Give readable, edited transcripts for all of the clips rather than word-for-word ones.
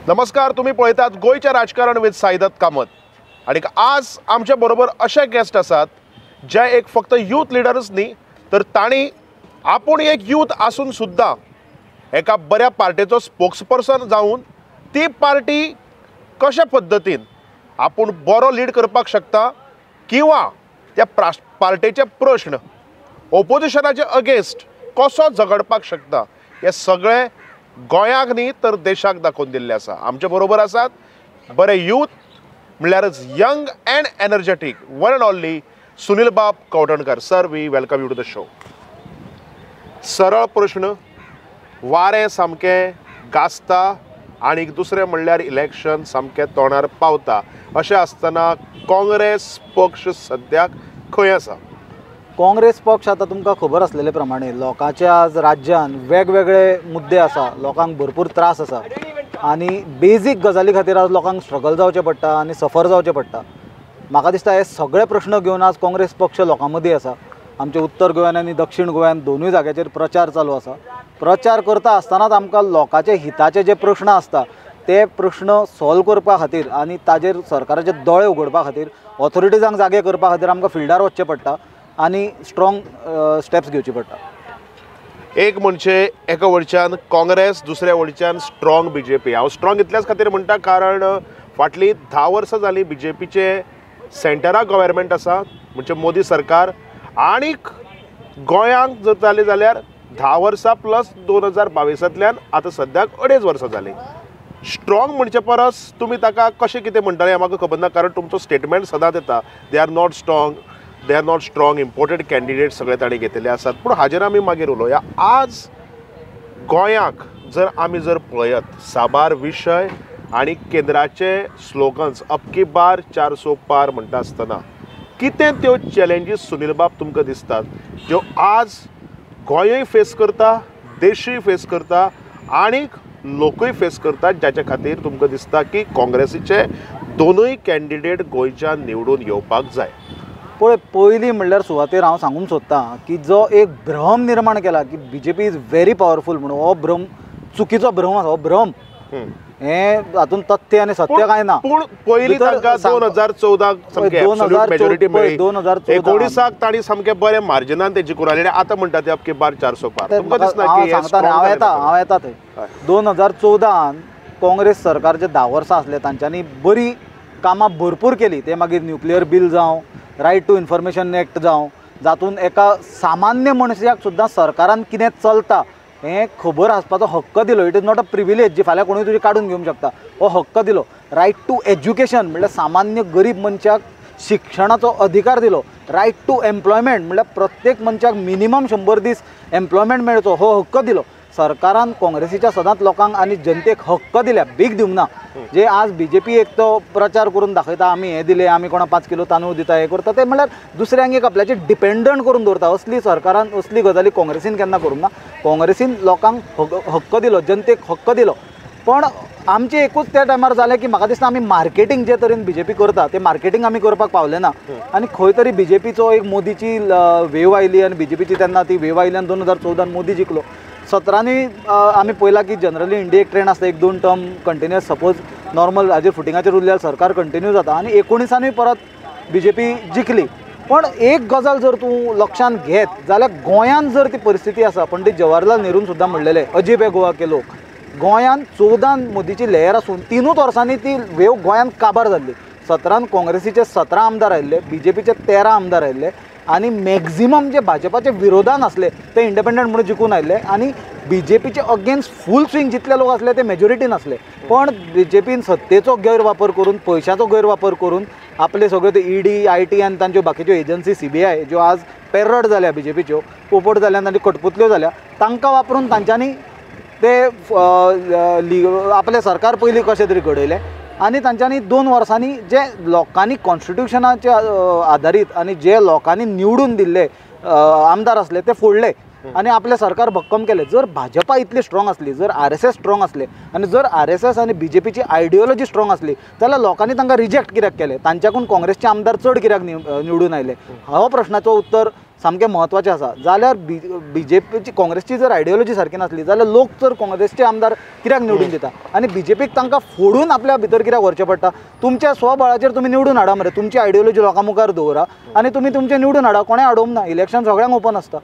नमस्कार, तुम्ही पळयतात गोंयचें राजकारण विथ साईदत्त कामत. आनी आज आमच्या बरोबर अशे गेस्ट आसात जे एक फक्त यूथ लिडर्स न्ही, तर तांणी आपूण एक यूथ आसून सुद्दां एका बऱ्या पार्टेचो स्पोक्स पर्सन जावन ती पार्टी कशा पद्दतीन आपूण बरो लीड करपाक शकता किंवा त्या पार्टेचे प्रश्न ओपोजिशनाचे अगेन्स्ट कसो झगडपाक शकता हे सगळें गोंयाक न्ही तर देशाक दाखोवन दिल्लें आसा. आमचे बरोबर आसात बरे youth म्हणल्यारच young and energetic one and only Sunil Bab Kavthankar. Sir, we welcome you to the show. सरळ प्रश्न, वारें सामकें गाजता आनी दुसरें म्हणल्यार इलेक्शन सामकें तोंडार पावता, अशें आसतना काँग्रेस पक्ष सद्याक खंय आसा? काँग्रेस पक्ष आतां तुमकां खबर आसलेले प्रमाणे लोकांच्या आज राज्यान वेगवेगळे मुद्दे आसा, लोकांक भरपूर त्रास आसा आनी बेजीक गजाली खातीर आज लोकांक स्ट्रगल जावचें पडटा आनी सफर जावचें पडटा. म्हाका दिसता हे सगळे प्रश्न घेवन आज काँग्रेस पक्ष लोकां मदीं आसा. आमचे उत्तर गोंयान आनी दक्षिण गोंयान दोनूय जाग्याचेर प्रचार चालू आसा. प्रचार करता आसतनाच आमकां लोकांचे हिताचे जे प्रश्न आसता ते प्रश्न सॉल्व करपा खातीर आनी ताजेर सरकाराचे दोळे उगडपा खातीर ऑथॉरिटीजांक जागे करपा खातीर आमकां फिल्डार वचचें पडटा आनी स्ट्रॉंग स्टेप्स घेवची पडटा. एक म्हणजे एका वडच्यान काँग्रेस, दुसऱ्या वडच्यान स्ट्रॉंग बीजेपी. हांव स्ट्रॉंग इतल्याच खातीर म्हणटा कारण फाटलीं 10 वर्सां जालीं बीजेपीचे सेंटराक गव्हर्मेंट आसा, म्हणजे मोदी सरकार, आनीक गोंयांक जर जालें जाल्यार 10 वर्सां प्लस 2022 आतां सद्याक 2.5 वर्सां जालीं. स्ट्रॉंग म्हणचे परस तुमी ताका कशें कितें म्हणटले हें म्हाका खबर ना, कारण तुमचो स्टेटमेंट सदांच येता they are not strong, they are not strong, imported candidate सगळे तांणी घेतिल्ले आसात. पूण हाजेर आमी मागीर उलोवया. आज गोंयाक जर आमी जर पळयत साबार विशय आनी केंद्राचे स्लोगन्स अब की बार 400 पार म्हणटा आसतना कितें त्यो चॅलेंजीस सुनील बाब तुमकां दिसतात ज्यो आज गोंयूय फेस करता, देशूय फेस करता आनी लोकूय फेस करतात, जाच्या खातीर तुमकां दिसता की काँग्रेसीचे दोनूय कॅन्डिडेट गोंयच्यान निवडून येवपाक जाय? पळय, पयलीं म्हणल्यार सुवातेर हांव सांगूंक सोदतां की जो एक भ्रम निर्माण केला की बीजेपी is very powerful म्हणून, हो भ्रम चुकीचो भ्रम आसा. हो भ्रम हें हातूंत तथ्य आनी सत्य कांय ना. पूण पयलीं तांकां 2014 सामकें एब्सोल्यूट मेजॉरिटी मेळ्ळी, 19 तांणी सामकें बरें मार्जिनान ते जिखून आयले, आतां म्हणटा ते अब की बार 400 पार. तुमकां दिसना की हांव येता, हांव येता थंय. 2014 काँग्रेस सरकार जे 10 वर्सां आसले तांच्यांनी बरी कामां भरपूर केली. ते मागीर न्युक्लियर बील जावं, रायट टू इन्फॉर्मेशन एक्ट जावं, जातून एका सामान्य मनशाक सुद्दां सरकारान कितें चलता हें खबर आसपाचो हक्क दिलो. It is not a privilege जी फाल्यां कोणूय तुजी काडून घेवंक शकता, हो हक्क दिलो. रायट टू एज्युकेशन म्हणल्यार सामान्य गरीब मनशाक शिक्षणाचो अधिकार दिलो. रायट टू एम्प्लॉयमेंट म्हणल्यार प्रत्येक मनशाक मिनिमम 100 दीस एम्प्लॉयमेंट मेळचो हो हक्क दिलो. सरकारान काँग्रेसीच्या सदांच लोकांक आनी जनतेक हक्क दिल्या, भीक दिवंक ना. जे आज बीजेपी एक तो प्रचार करून दाखयता आमी हें दिलें, आमी कोणा 5 किलो तांदूळ दिता, हें करता, ते म्हणल्यार दुसऱ्यांक एक आपल्याचेर डिपेंडंट करून दवरता. असली सरकारान असली गजाली काँग्रेसीन केन्ना करूंक ना. काँग्रेसीन लोकांक हक्क दिलो, जनतेक हक्क दिलो. पण आमचें एकूच त्या टायमार जालें की म्हाका दिसता आमी मार्केटींग जे तरेन बीजेपी करता तें मार्केटींग आमी करपाक पावले ना आनी खंय तरी बीजेपीचो एक मोदीची वेव आयली आनी बीजेपीची तेन्ना ती वेव आयली आनी 2014 मोदी जिखलो. 17 आमी पळयलां की जनरली इंडियेक ट्रेंड आसता 1-2 टर्म कंटिन्युअस सपोज नॉर्मल हाजेर फुटिंगाचेर उरल्यार सरकार कंटिन्यू जाता आनी 19 परत बीजेपी जिखली. पण एक गजाल जर तूं लक्षांत घेत जाल्यार गोंयांत जर ती परिस्थिती आसा, पंडीत जवाहरलाल नेरून सुद्दां म्हणलेलें अजीब है गोवा के लोक. गोंयांत 14 मोदीची लेयर आसून 3 वर्सांनी ती वेव गोंयांत काबार जाल्ली. 17 काँग्रेसीचे 17 आमदार आयिल्ले, बीजेपीचे 13 आमदार आयिल्ले आनी मॅक्झिमम जे भाजपाचे विरोधान आसले ते इंडिपेंडंट म्हणून जिखून आयिल्ले आनी बीजेपीचे अगेन्स्ट फूल स्विंग जितले लोक आसले ते मेजॉरिटीन आसले. पण बीजेपीन सत्तेचो गैरवापर करून, पयशाचो गैरवापर करून आपले सगळे ते ईडी, I T आनी तांच्यो बाकीच्यो एजन्सी सीबीआय ज्यो आज पेरड जाल्या बीजेपीच्यो, पोपट जाल्या आनी तांच्यो कठपुतल्यो जाल्या, तांकां वापरून तांच्यांनी ते आपलें सरकार पयलीं कशें तरी घडयलें आनी तांच्यांनी 2 वर्सांनी जे लोकांनी कॉन्स्टिट्युशनाचे आदारीत आनी जे लोकांनी निवडून दिल्ले आमदार आसले ते फोडले आनी आपलें सरकार भक्कम केलें. जर भाजपा इतली स्ट्रॉंग आसली, जर आरएसएस स्ट्रॉंग आसले आनी जर आरएसएस आनी बीजेपीची आयडियोलॉजी स्ट्रॉंग आसली जाल्यार लोकांनी तांकां रिजेक्ट कित्याक केलें? तांच्याकून काँग्रेसचे आमदार चड कित्याक निवडून आयले? हो प्रश्नाचो उत्तर सामकें म्हत्वाचें आसा. जाल्यार बीजेपीची काँग्रेसची जर आयडियोलॉजी सारकी नासली जाल्यार लोक जर काँग्रेसचे आमदार कित्याक निवडून दिता आनी बीजेपीक तांकां फोडून आपल्या भितर कित्याक व्हरचें पडटा? तुमच्या स्वबळाचेर तुमी निवडून हाडा मरे, तुमची आयडियोलॉजी लोकां मुखार दवरा आनी तुमी तुमचें निवडून हाडा, कोणें हाडोवंक ना, इलेक्शन सगळ्यांक ओपन आसता.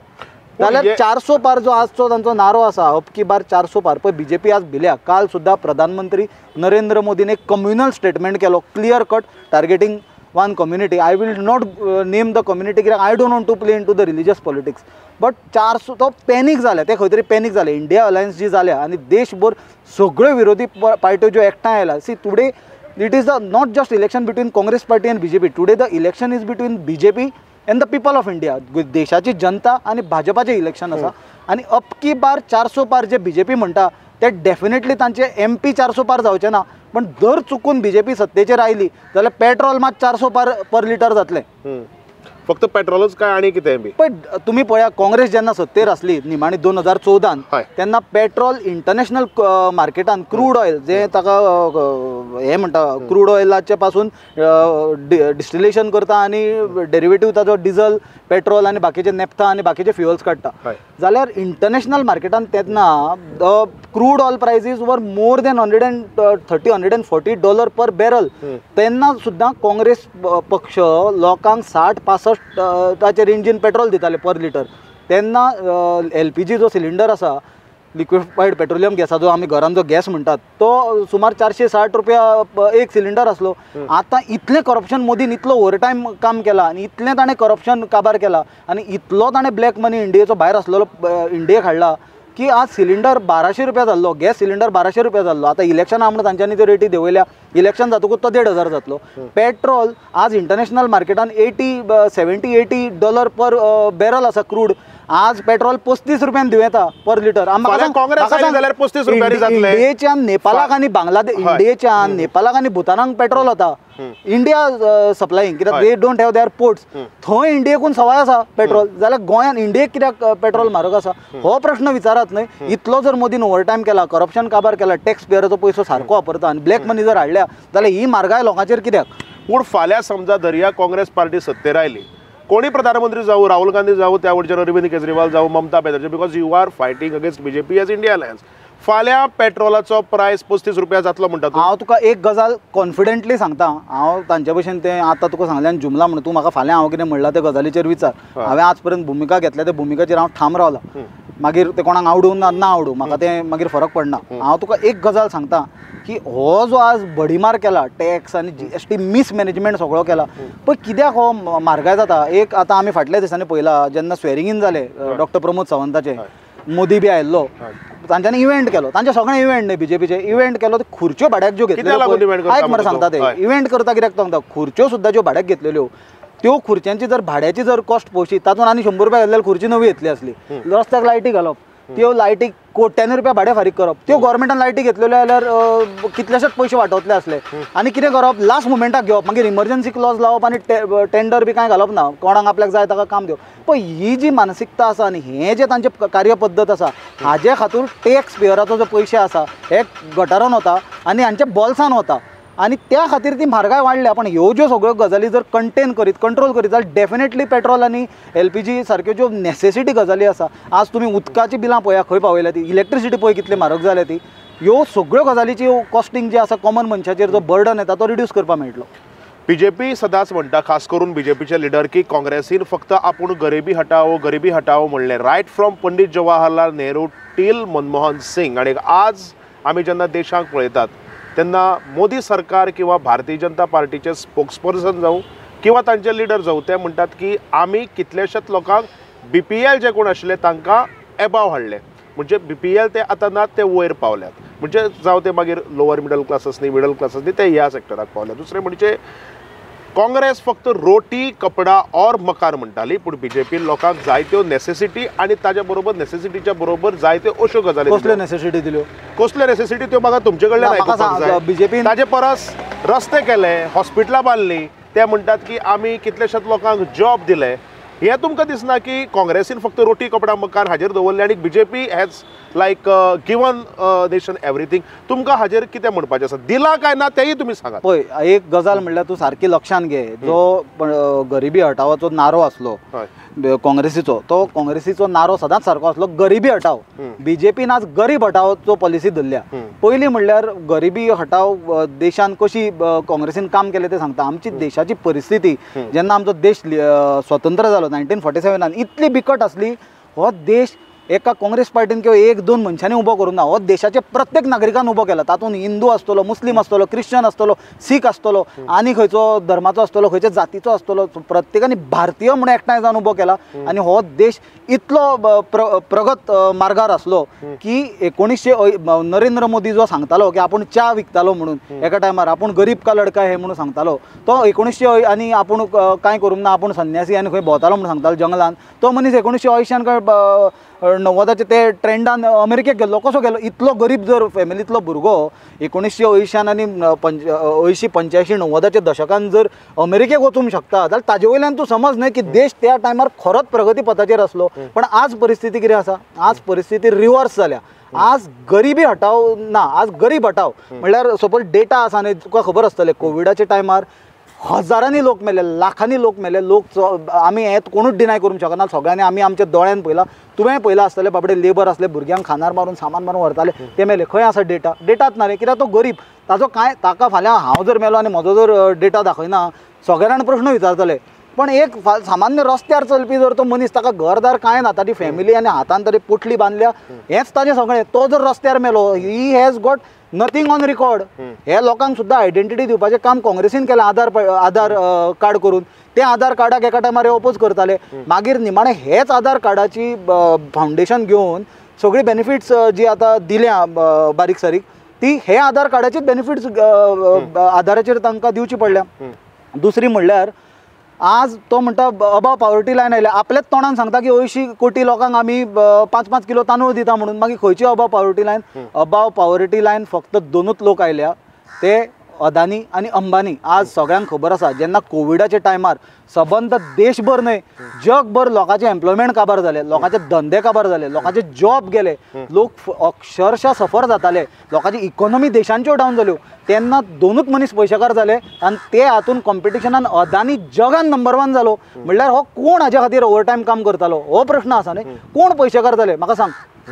जाल्यार 400 पार जो आजचो तांचो नारो आसा, अब की बार 400 पार, पळय बीजेपी आज भिल्या. काल सुद्दां प्रधानमंत्री नरेंद्र मोदीन एक कम्युनल स्टेटमेंट केलो, clear cut targeting one community. I will not name the community कित्याक I don't want to play into the religious politics, but 400 तो पॅनीक जाले, ते खंय तरी पॅनीक जाले. इंडिया अलायन्स जी जाल्या आनी देशभर सगळ्यो विरोधी पार्ट्यो ज्यो एकठांय आयल्या, see today it is the not just election between Congress party and BJP, today the election is between BJP and the people of India. देशाची जनता आनी भाजपाचें इलेक्शन आसा आनी अब की बार 400 पार जे बीजेपी म्हणटा ते डेफिनेटली तांचे MP 400 पार जावचे ना, पण जर चुकून बीजेपी सत्तेचेर आयली जाल्यार पेट्रोल मात 400 पार पर लिटर जातलें. फक्त पेट्रोलच काय आनी कितें बी? पण तुमी पळया, काँग्रेस जेन्ना सत्तेर आसली निमाणी 2014 तेन्ना पेट्रोल इंटरनॅशनल मार्केटान क्रूड ऑयल जे ताका हें म्हणटा, क्रूड ऑयलाचे पासून डिस्टिलेशन करता आनी डेरिवेटीव ताजो डिझल, पेट्रोल आनी बाकीचे नेप्था आनी बाकीचे फ्युअल्स काडटा. जाल्यार इंटरनॅशनल मार्केटान तेन्ना the crude oil prices were more than $130 $140 per barrel. तेन्ना सुद्दां काँग्रेस पक्ष लोकांक 60-65 ताचे रेंजीन पेट्रोल दिताले पर लिटर. तेन्ना LPG जो सिलिंडर आसा, लिक्विफायड पेट्रोलियम गॅसाचो आमी घरान जो गॅस म्हणटात तो सुमार 460 रुपया एक सिलिंडर आसलो. आतां इतलें करप्शन मोदीन इतलो ओवर टायम काम केलां आनी इतलें ताणें करप्शन काबार केला आनी इतलो ताणें ब्लॅक मनी इंडियेचो भायर आसलेलो इंडियेक हाडला की आज सिलिंडर 1200 रुपया जाल्लो, गॅस सिलिंडर 1200 रुपया जाल्लो. आतां इलेक्शन आहा म्हणून तांच्यांनी त्यो रेटी देंवयल्या, इलेक्शन जातकूच तो 1500 जातलो. पेट्रोल आज इंटरनॅशनल मार्केटान 70-80 डॉलर पर बॅरल आसा क्रूड. आज पेट्रोल 35 रुपयान दिवं येता पर लिटर. इंडियेच्यान नेपालाक आनी बांगलादेश, इंडियेच्यान नेपालाक आनी भुतानाक पेट्रोल वता, इंडिया सप्लायींग, कित्याक they don't have their ports. थंय इंडियेकून सवाय आसा पेट्रोल, जाल्यार गोंयान इंडियेक कित्याक पेट्रोल म्हारग आसा हो प्रश्न विचारात न्हय. इतलो जर मोदीन ओवर टायम केला, करप्शन काबार केला, टॅक्स पेयराचो पयसो सारको वापरता आनी ब्लॅक मनी जर हाडल्या जाल्यार ही म्हारगाय लोकांचेर कित्याक? पूण फाल्यां समजा दर्या काँग्रेस पार्टी सत्तेर आयली, कोणी प्रधानमंत्री जावं, राहुल गांधी जावं, त्या वटेच्यान अरविंद केजरीवाल जावं, Mamata Banerjee, because you are fighting against BJP as India alliance, फाल्यां पेट्रोलाचो प्रायस 35 रुपया जातलो म्हणटा तूं? हांव तुका एक गजाल कॉन्फिडंटली सांगता, हांव तांचे भशेन तें आतां तुका सांगलें आनी जुमला म्हणून तूं म्हाका फाल्यां हांव कितें म्हणलां त्या गजालीचेर विचार. हांवें आज पर्यंत भुमिका घेतल्या त्या भुमिकाचेर हांव ठाम रावला, मागीर ते कोणाक आवडूं ना ना आवडूं म्हाका तें मागीर फरक पडना. हांव तुका एक गजाल सांगता की हो जो आज भडीमार केला टॅक्स आनी GST mismanagement सगळो केला, पळय कित्याक हो म्हारगाय जाता. एक आतां आमी फाटल्या दिसांनी पळयला जेन्ना स्वेरिंग इन जालें डॉक्टर प्रमोद सावंताचें, मोदी बी आयिल्लो, तांच्यांनी इव्हेंट केलो, तांचे सगळे इव्हेंट न्हय बीजेपीचे इव्हेंट केलो, ते खुर्च्यो भाड्याक ज्यो घेतलेल्यो, आयक मरे सांगता ते इव्हेंट करता कित्याक तो सांगता, खुर्च्यो सुद्दां ज्यो भाड्याक घेतलेल्यो त्यो खुर्च्यांची जर भाड्याची जर कॉस्ट पळोवशी तातूंत आनी 100 रुपया घातल्यार खुर्ची नवी येतली आसली. रस्त्याक लायटी घालप, त्यो लायटी कोट्यांनी रुपया भाडें फारीक करप, त्यो गव्हर्मेंटान लायटी घेतलेल्यो जाल्यार कितलेशेच पयशे वाटवतले आसले. आनी कितें करप, लास्ट मुमेंटाक घेवप, मागीर इमर्जन्सी क्लॉज लावप आनी टेंडर बी कांय घालप ना, कोणाक आपल्याक जाय ताका काम दिवप. पळय ही जी मानसिकता आसा आनी हें जें तांचें कार्यपद्दत आसा हाजे खातीर टॅक्स पेयराचो जो पयशे आसा हे गटारान वता आनी हांच्या बोल्सान वता आनी त्या खातीर ती म्हारगाय वाडल्या. पण ह्यो ज्यो सगळ्यो गजाली जर कंटेन करीत, कंट्रोल करीत जाल्यार डेफिनेटली पेट्रोल आनी LPG सारक्यो ज्यो नेसेसिटी गजाली आसा, आज तुमी उदकाची बिलां पळया खंय पावयल्या ती, इलेक्ट्रिसिटी पळय कितली म्हारग जाल्या ती, ह्यो सगळ्यो गजालीची कॉस्टिंग जी आसा कॉमन मनशाचेर जो बर्डन येता तो रिड्यूस करपाक मेळटलो. बीजेपी सदांच म्हणटा, खास करून बीजेपीचे लिडर, की काँग्रेसीन फक्त आपूण गरिबी हटाओ गरिबी हटाओ म्हणलें, right from Pandit Jawaharlal Nehru till Manmohan Singh. आनी आज आमी जेन्ना देशाक पळयतात तेन्ना मोदी सरकार किंवा भारतीय जनता पार्टीचे स्पोक्सपर्सन जावं किंवा तांचे लिडर जावं, ते म्हणटात की आमी कितलेशेच लोकांक BPL जे कोण आशिल्ले तांकां एबाव हाडले, म्हणजे BPL ते आतां ना ते वयर पावल्यात, म्हणजे जावं ते मागीर लोअर मिडल क्लास न्ही मिडल क्लास न्ही ते ह्या सेक्टराक पावल्यात. दुसरें म्हणजे काँग्रेस फक्त रोटी कपडा और मकान म्हणटाली, पूण बीजेपी लोकांक जायत्यो नेसेसिटी आनी ताज्या बरोबर नेसेसिटीच्या बरोबर जायत्यो अश्यो गजाली. कसल्यो नेसेसिटी दिल्यो? कसल्यो नेसेसिटी त्यो म्हाका तुमचे कडल्यान आयकुपाक जाय. बीजेपी ताजे परस रस्ते केले, हॉस्पिटलां बांदलीं, ते म्हणटात की आमी कितलेशाच लोकांक जॉब दिले. हें तुमकां दिसना की काँग्रेसीन फक्त रोटी कपडा मकान हाजेर दवरलें आनी BJP has like given nation everything? तुमकां हाजेर कितें म्हणपाचें आसा, दिलां काय ना तेंय तुमी सांगात. पळय एक गजाल म्हणल्यार तूं सारकी लक्षान घे, जो गरिबी हटावाचो नारो आसलो, काँग्रेसीचो, तो काँग्रेसीचो नारो सदांच सारको आसलो गरिबी हटाव. बीजेपीन आज गरीब हटावचो पॉलिसी धरल्या. पयलीं म्हणल्यार गरिबी हटाव देशान कशी काँग्रेसीन काम केलें तें सांगता. आमची देशाची परिस्थिती जेन्ना आमचो देश स्वतंत्र जालो 1947 इतली बिकट आसली, हो देश एका काँग्रेस पार्टीन किंवा एक दोन मनशांनी उबो करूंक ना, हो देशाचे प्रत्येक नागरिकान उबो केला. तातूंत हिंदू आसतलो, मुस्लीम आसतलो, क्रिश्चन आसतलो, सीख आसतलो, आनी खंयचो धर्माचो आसतलो, खंयच्या जातीचो आसतलो, प्रत्येकान भारतीय म्हणून एकठांय जावन उबो केला. आनी हो देश इतलो प्रगत मार्गार आसलो की 1900 नरेंद्र मोदी जो सांगतालो की आपूण च्या विकतालो म्हणून एका टायमार, आपूण गरीब का लडका हे म्हणून सांगतालो, तो 1900 आनी आपूण कांय करूंक ना, आपूण संन्यासी आनी खंय भोंवतालो म्हणून सांगतालो जंगलान, तो मनीस 1980 काय 90 ते ट्रेंडान अमेरिकेक गेल्लो. कसो गेलो? इतलो गरीब जर फॅमिलींतलो भुरगो 1980 आनी 80 85 90 दशकान जर अमेरिकेक वचूंक शकता जाल्यार ताजे वयल्यान तूं समज न्हय की देश त्या टायमार खरोच प्रगती पथाचेर आसलो. पण आज परिस्थिती कितें आसा? आज परिस्थिती रिवर्स जाल्या. आज गरिबी हटाव ना, आज गरीब हटाव म्हणल्यार सपोज डेटा आसा न्हय, तुका खबर आसतलें कोविडाच्या टायमार हजारांनी लोक मेले, लाखांनी लोक मेले. लोक आमी हें कोणूच डिनाय करूंक शकना, सगळ्यांनी आमी आमच्या दोळ्यान पळयलां, तुवें पळयलां आसतलें, बाबडे लेबर आसले, भुरग्यांक खानार मारून सामान मारून व्हरताले, ते मेले. खंय आसा डेटा? डेटाच ना रे, कित्याक तो गरीब, ताजो कांय ताका फाल्यां हांव जर मेलो आनी म्हजो जर डेटा दाखयना सगळे जाण प्रश्न विचारतले. पण एक सामान्य रस्त्यार चलपी जर तो मनीस, ताका घरदार कांय ना, ताजी फॅमिली आनी हातान तरी पोटली बांदल्या, हेंच ताजें सगळें, तो जर रस्त्यार मेलो, he has got nothing on record. हे लोकांक सुद्दां आयडेंटिटी दिवपाचें काम काँग्रेसीन केलें, आधार कार्ड करून. ते आधार कार्डाक एका टायमार हे ओपोज करताले, मागीर निमाणें हेच आधार कार्डाची फावंडेशन घेवन सगळी बेनिफिट्स जी आतां दिल्या बारीक सारीक, ती हे आधार कार्डाचीच बेनिफिट्स आधाराचेर तांकां दिवची पडल्या. दुसरी म्हणल्यार आज तो म्हणटा अबाव पॉवर्टी लायन आयल्या, आपल्याच तोंडान सांगता की 80 कोटी लोकांक आमी 5-5 किलो तांदूळ दिता म्हणून, मागीर खंयची above poverty line? Above poverty line फक्त दोनूच लोक आयल्या, ते अदानी आनी अंबानी. आज सगळ्यांक खबर आसा जेन्ना कोविडाच्या टायमार सबंद देशभर न्हय जगभर लोकांचे एम्प्लॉयमेंट काबार जाले, लोकांचे धंदे काबार जाले, लोकांचे जॉब गेले, लोक अक्षरशः सफर जाताले, लोकांची इकॉनॉमी देशांच्यो डावन जाल्यो, तेन्ना दोनूच मनीस पयशेकार जाले आनी ते हातून कॉम्पिटिशनान अदानी जगान नंबर 1 जालो. म्हणल्यार हो कोण हाज्या खातीर ओवर टायम काम करतालो हो प्रश्न आसा न्हय. कोण पयशेकार जाले म्हाका सांग?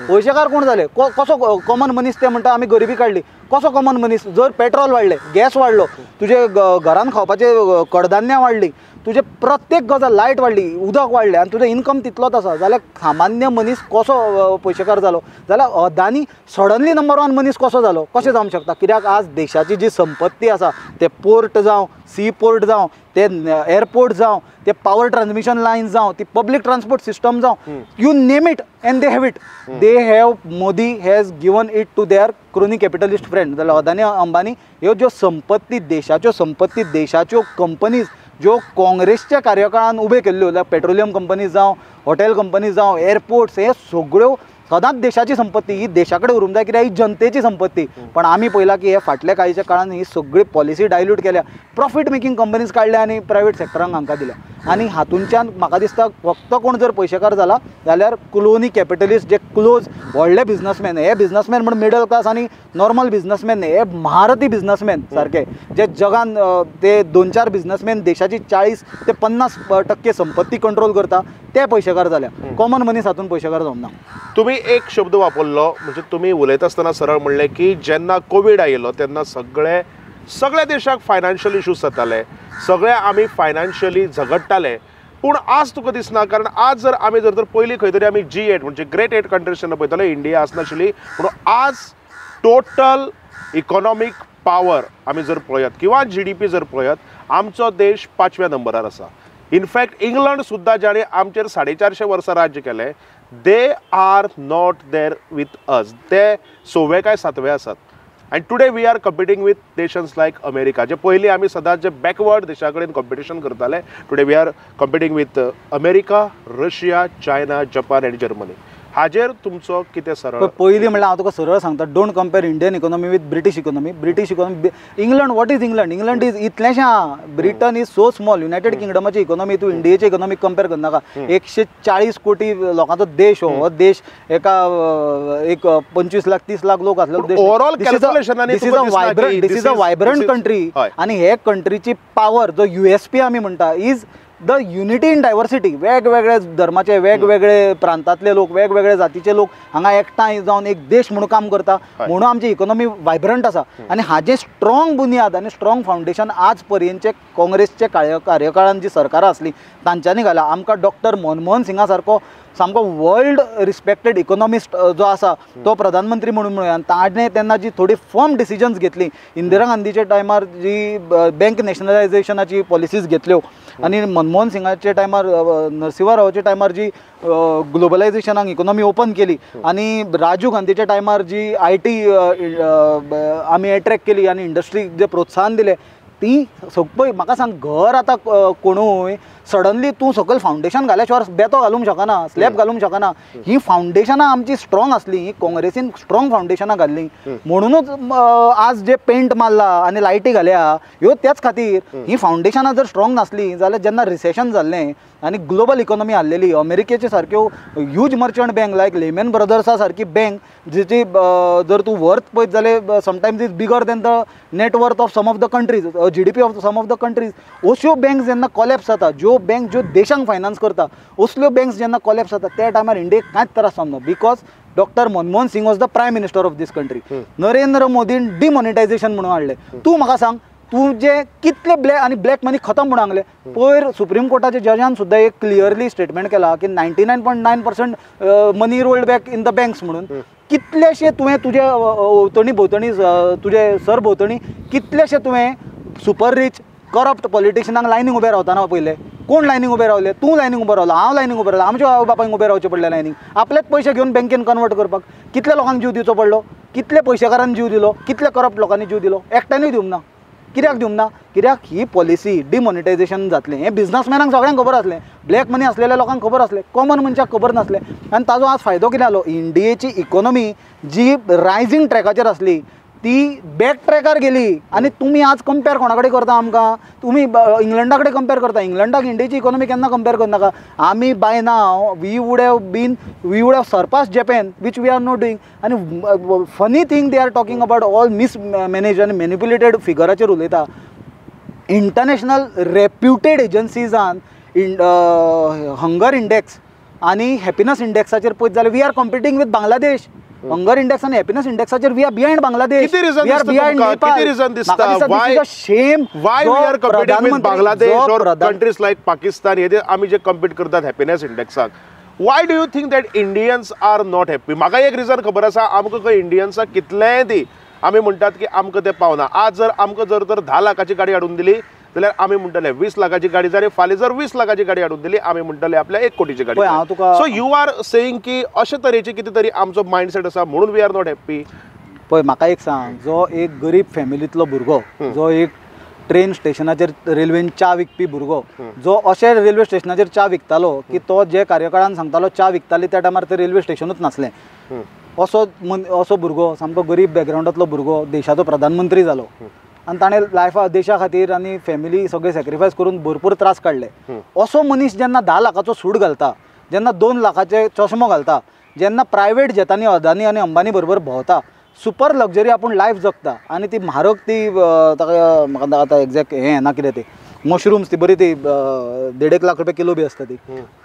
पयशेकार कोण जाले? कसो कॉमन मनीस ते म्हणटा आमी गरिबी काडली, कसो कॉमन मनीस? जर पेट्रोल वाडलें, गॅस वाडलो, तुजे घरान खावपाचे कडधान्यां वाडली, तुजे प्रत्येक गजाल, लायट वाडली, उदक वाडलें आनी तुजो इनकम तितलोच आसा, जाल्यार सामान्य मनीस कसो पयशेकार जालो? जाल्यार अदानी सडनली नंबर 1 मनीस कसो जालो? कशें जावंक शकता? कित्याक आज देशाची जी संपत्ती आसा, ते पोर्ट जावं, सी पोर्ट जावं, ते एअरपोर्ट जावं, ते पावर ट्रान्समिशन लायन जावं, ती पब्लीक ट्रान्सपोर्ट सिस्टम जावं, you name it and they have it. They have, Modi has given it to their crony capitalist friend. जाल्यार अदानी अंबानी ह्यो ज्यो संपत्ती, देशाच्यो संपत्ती, देशाच्यो कंपनीज ज्यो काँग्रेसच्या कार्यकाळान उबे केल्ल्यो, जाल्यार पेट्रोलियम कंपनी जावं, हॉटेल कंपनी जावं, एअरपोर्ट्स, हे सगळ्यो सदांच देशाची संपत्ती, ही देशा कडेन उरूंक जाय कित्याक ही जनतेची संपत्ती. पण आमी पळयलां की हे फाटल्या काळच्या काळान ही सगळी पॉलिसी डायल्यूट केल्या, प्रॉफीट मेकिंग कंपनीज काडल्या आनी प्रायवेट सेक्टरांक हांकां दिल्या. आनी हातूंच्यान म्हाका दिसता फक्त कोण जर पयशेकार जाला जाल्यार क्लोनी कॅपिटलिस्ट, जे क्लोज व्हडले बिजनसमॅन, हे बिजनसमॅन म्हण मिडल क्लास आनी नॉर्मल बिजनसमॅन न्ही, हे महारथी बिजनसमॅन सारके जे जगान ते 2-4 बिजनसमॅन देशाची 40 ते 50% संपत्ती कंट्रोल करता, ते पयशेकार जाल्या. कॉमन मनीस हातून पयशेकार जावंक ना. तुमी एक शब्द वापरलो, म्हणजे तुमी उलयता आसतना सरळ म्हणलें की जेन्ना कोवीड आयिल्लो तेन्ना सगळे सगळ्या देशाक फायनान्शियल इश्यूज जाताले, सगळे आमी फायनान्शियली झगडटाले. पूण आज तुका दिसना, कारण आज जर आमी जर तर पयलीं खंय तरी आमी G8 म्हणजे ग्रेट 8 कंट्रीज जेन्ना पळयताले इंडिया आसनाशिल्ली, पूण आज टोटल इकॉनॉमीक पावर आमी जर पळयत किंवा GDP जर पळयत, आमचो देश 5व्या नंबरार आसा. इनफॅक्ट इंग्लंड सुद्दां जाणें आमचेर 450 वर्सां राज्य केलें, they are not there with us, ते 6वे काय 7वे आसात. And today we are competing with nations like America. जे पयलीं आमी सदांच जे बॅकवर्ड देशा कडेन कॉम्पिटिशन करताले, today we are competing with America, Russia, China, Japan and Germany. हाजेर तुमचो कितें सरळ? पयलीं म्हणल्यार हांव तुका सरळ सांगता, don't compare Indian economy with British economy. British economy, England, what is England? England is इतलेंशें आहा, Britain is so small. United किंगडमाची economy तूं इंडियेची इकॉनॉमी कंपेर करनाका. 140 कोटी लोकांचो देश हो देश, एका एक 25 लाख 30 लाख लोक आसलेलो देश. ओवरऑल कॅल्क्युलेशनानी this is a vibrant, this is a vibrant country. आनी हे कंट्रीची पावर जो USP आमी म्हणटा is The unity in diversity, वेगवेगळे धर्माचे वेगवेगळे प्रांतांतले लोक, वेगवेगळे जातीचे लोक हांगा एकठांय जावन एक देश म्हणून काम करता, म्हणून आमची इकॉनॉमी वायब्रंट आसा. आनी हाजें स्ट्रॉंग बुन्याद आनी स्ट्रॉंग फावंडेशन आज पर्यंतचे काँग्रेसचे कार्यकाळान जी सरकारां आसली तांच्यांनी घाला. आमकां डॉक्टर मनमोहन सिंगा सारको सामको वर्ल्ड रिस्पेक्टेड इकॉनॉमिस्ट जो आसा तो प्रधानमंत्री म्हणून मेळ्ळो आनी ताणें तेन्ना जी थोडी फर्म डिसिजन्स घेतली, इंदिरा गांधीच्या टायमार जी बँक नॅशनलायझेशनाची पॉलिसीज घेतल्यो आनी मनमोहन सिंगाच्या टायमार, नरसिंहा रावाच्या टायमार जी ग्लोबलायझेशनाक इकॉनॉमी ओपन केली आनी राजीव गांधीच्या टायमार जी I T आमी एट्रॅक्ट केली आनी इंडस्ट्रीक जे प्रोत्साहन दिलें, ती सगळी म्हाका सांग घर आतां कोणूय सडनली तूं सकयल फावंडेशन घाल्या शिवाय बेतो घालूंक शकना, स्लॅब घालूंक शकना. ही फावंडेशनां आमची स्ट्रॉंग आसली, काँग्रेसीन स्ट्रॉंग फावंडेशनां घाल्लीं, म्हणुनूच आज जे पेंट मारला आनी लायटी घाल्या ह्यो त्याच खातीर. ही फावंडेशनां जर स्ट्रॉंग नासली जाल्यार जेन्ना रिसेशन जाल्लें आनी ग्लोबल इकॉनॉमी हाल्लेली, अमेरिकेचे सारक्यो huge merchant bank like Lehman ब्रदर्सा सारकी बँक जिची जर तूं वर्थ पळयत जाल्यार sometimes is bigger than the net worth of some of the countries, GDP of some of the countries, अश्यो बँक जेन्ना कॉलॅप्स जाता, ज्यो बँक ज्यो देशांक फायनान्स करता असल्यो बँक्स जेन्ना कॉलॅप्स जाता त्या टायमार इंडियेक कांयच त्रास जावना, because doctor Manmohan Singh was the prime minister of this country. Narendra मोदीन डिमॉनिटायझेशन म्हणून हाडलें. तूं म्हाका सांग तुजें कितले ब्लॅक आनी ब्लॅक मनी खतम म्हणून सांगलें. पयर सुप्रीम कोर्टाच्या जजान सुद्दां एक क्लियरली स्टेटमेंट केला की 99.9% money rolled back in the banks म्हणून. कितलेशे तुवें तुजे भोंवतणी भोंवतणी तुजे सर भोंवतणी कितलेशे तुवें सुपर रीच करप्ट पॉलिटिशियनांक लायनीक उबे रावतना पळयले. कोण लायनीक उबे रावले? तूं लायनीक उबो रावलो, हांव लायनीक उबो रावलो, आमच्या आवय बापायक उबे रावचें पडलें लायनीक, आपलेच पयशे घेवन बँकेन कन्वर्ट करपाक. कितल्या लोकांक जीव दिवचो पडलो, कितले पयशेकारान जीव दिलो, कितले करप्ट लोकांनी जीव दिलो, एकट्यानूय दिवंक ना. कित्याक दिवंक ना? कित्याक ही पॉलिसी डिमॉनिटायझेशन जातलें हें बिजनसमॅनांक सगळ्यांक खबर आसलें, ब्लॅक मनी आसलेल्या लोकांक खबर आसलें, कॉमन मनशाक खबर नासलें. आनी ताजो आज फायदो कितें जालो, इंडियेची इकॉनॉमी जी रायझींग ट्रॅकाचेर आसली ती बॅक ट्रॅकार गेली. आनी तुमी आज कंपेर कोणा कडेन करता आमकां? तुमी इंग्लंडा कडेन कंपेर करता. इंग्लंडाक इंडियेची इकॉनॉमी केन्ना कंपेर करनाका. आमी by now we would have been, we would have surpass Japan, which we are not doing. आनी funny thing, they are talking about all mismanage आनी मॅनिप्युलेटेड फिगराचेर उलयता. इंटरनॅशनल रेप्युटेड एजन्सीजान हंगर इंडेक्स आनी happiness इंडेक्साचेर पळयत जाल्यार we are competing with Bangladesh. Hunger index आनी happiness इंडेक्साचेर we are behind Bangladesh, we are behind Nepal. Shame why we are competing with Bangladesh or countries like Pakistan. हे आमी जे compete करतात happiness इंडेक्साक, why do you think that Indians are not happy? म्हाका एक reason खबर आसा, आमकां खंय इंडियन्साक कितलेंय दी आमी म्हणटात की आमकां तें पावना. आज जर आमकां जर तर 10 लाखाची गाडी हाडून दिली जाल्यार आमी म्हणटले 20 लाखाची गाडी जाली, फाल्यां जर 20 लाखाची गाडी हाडून दिली आमी म्हणटले आपल्या 1 कोटीची गाडी. सो you are saying की अशे तरेचे कितें तरी आमचो मायंडसेट आसा म्हणून we are not happy. पळय म्हाका एक सांग, जो एक गरीब फॅमिलींतलो भुरगो, जो एक ट्रेन स्टेशनाचेर रेल्वेन च्या विकपी भुरगो, जो अशे रेल्वे स्टेशनाचेर च्या विकतालो की तो जे कार्यकाळान सांगतालो च्या विकताली त्या टायमार ते रेल्वे स्टेशनूच नासलें, असो असो भुरगो, सामको गरीब बॅकग्रावंडांतलो भुरगो देशाचो प्रधानमंत्री जालो आनी ताणें लायफा देशा खातीर आनी फॅमिली सगळें सॅक्रिफायस करून भरपूर त्रास काडले. असो मनीस जेन्ना 10 लाखाचो सूट घालता, जेन्ना 2 लाखाचे चश्मो घालता, जेन्ना प्रायवेट जेटांनी अदानी आनी अंबानी बरोबर भोंवता, सुपर लक्झरी आपूण लायफ जगता आनी ती म्हारग ती ताका म्हाका आतां एग्जॅक्ट हें येना कितें ती मशरूम्स ती बरी ती 1.5 लाख रुपया किलो बी आसता ती,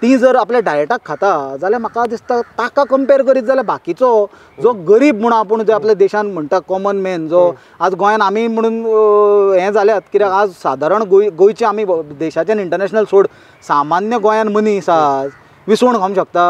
ती जर आपल्या डायटाक खाता जाल्यार म्हाका दिसता ताका कंपेर करीत जाल्यार बाकीचो जो गरीब म्हूण आपूण जो आपल्या देशान म्हणटा कॉमन मॅन, जो आज गोंयान आमी म्हणून हें जाल्यात कित्याक आज सादारण गोंयचे आमी देशाच्यान इंटरनॅशनल सोड, सामान्य गोंयान मनीस आज विसवण खावंक शकता